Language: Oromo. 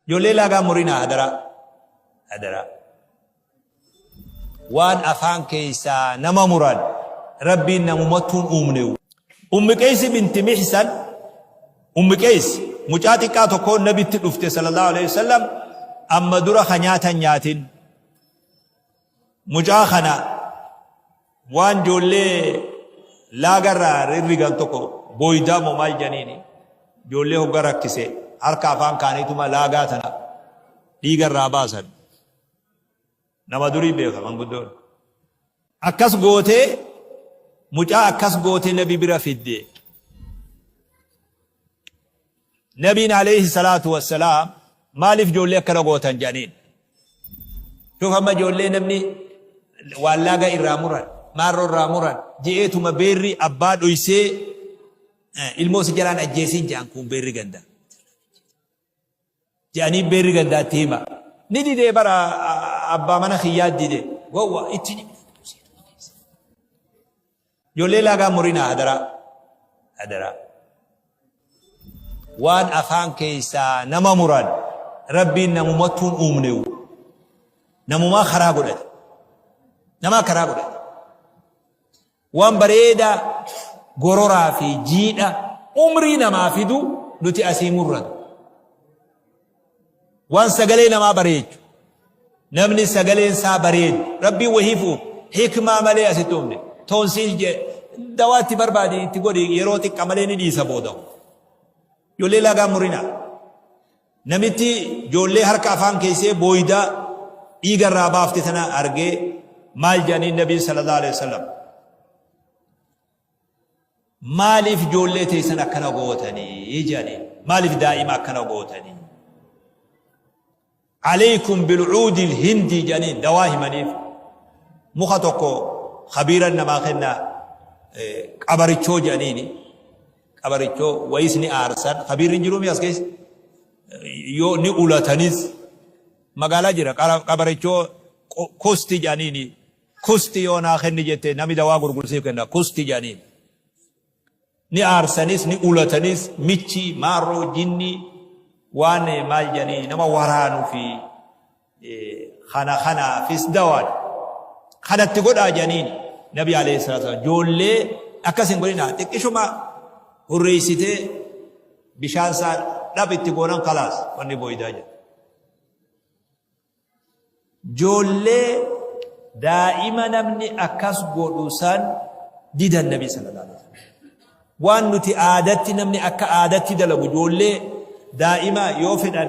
Ijoollee laagaa murinaa hadaraa. Hadaraa. Waan afaan keessaa nama muran Rabbiin namumattuun uumnewu. Ummi Qeeysi binti Mihsan, Ummi Qeeys mucaa xiqqaa tokkoon nabitti dhufte sallallahu alaihi wasallam, amma dura ka nyaatan nyaatin. Mucaa kana waan ijoollee laagarraa rirrigan tokko booydaa moo maal janiini ijoollee hogga rakkise harka afaan kaaniituma laagaa tana dhiigarraa baasan. Nama durii beeka manguddoon. Akkas gootee mucaa akkas gootee nabi bira fidde. Nabiin alayhi salaatu wassalaam maaliif ijoollee akkana gootan jedhaniin. Shuuf amma ijoollee namni waan laaga irraa muran, maarroo irraa muran, je'eetuma beerri abbaa dhoysee ilmoo si jalaan ajjeesiin jedhan kun beerri ganda. Jedhanii beerri gandaa itti hima. Ni didee bara abbaa mana kiyyaa dide. Gowwa itti ni Ijoollee laagaa murinaa hadaraa. Hadaraa. Waan afaan keessaa nama muran Rabbiin namumattuun uumnewu. Namumaa karaa godhate. Namaa karaa godhate. Waan bareedaa gororaa fi jiidha umrii namaa fidu nuti asii murran. Waan sagalee namaa bareechu. Namni sagaleen isaa bareedu. Rabbiin wahiif uume. Hikmaa malee asitti uumne. Toonsiil jee dawaa itti barbaadi itti godhi yeroo xiqqa malee ni dhiisa booda. Ijoollee laagaa murinaa. Namitti ijoollee harka afaan keessee booydaa dhiiga irraa baafte tana argee maal jedhaniin Nabiin sallallahu alaihi wasallam? Maaliif ijoollee teessan akkana gootanii jedhaniin? Maaliif daa'ima akkana gootanii? Alaykum bilcuudi lhindii jedhaniin dawaa himaniif. Muka tokko kabiiran namaa kenna, qabarichoo jedhaniini. Qabarichoo wayis ni aarsan. Kabiirri hin jiruumi as keessa? Yoo ni ulatanis magaalaa jira qabarichoo kusti jedhaniini. Kusti yoo naa kenni jette nami dawaa gurgursiif kenna kusti jedhaniin. Ni aarsanis ni ulatanis michi maarroo jinni waan maal jedhanii nama waraanu fi kana kanaafis dawaadha. Kanatti godhaa jedhaniin Nabi alayhi salaatu wasallam ijoollee akkas hin godhinaa, xiqqishuma hurreessitee bishaan isaa dhab itti goonan kalaas wanni booydaa jedha. Joollee daa'ima namni akkas godhu san didan Nabi sallallahu alaihi wasallam. Waan nuti aadatti namni akka aadatti dalagu ijoollee daa'ima yoo fedhan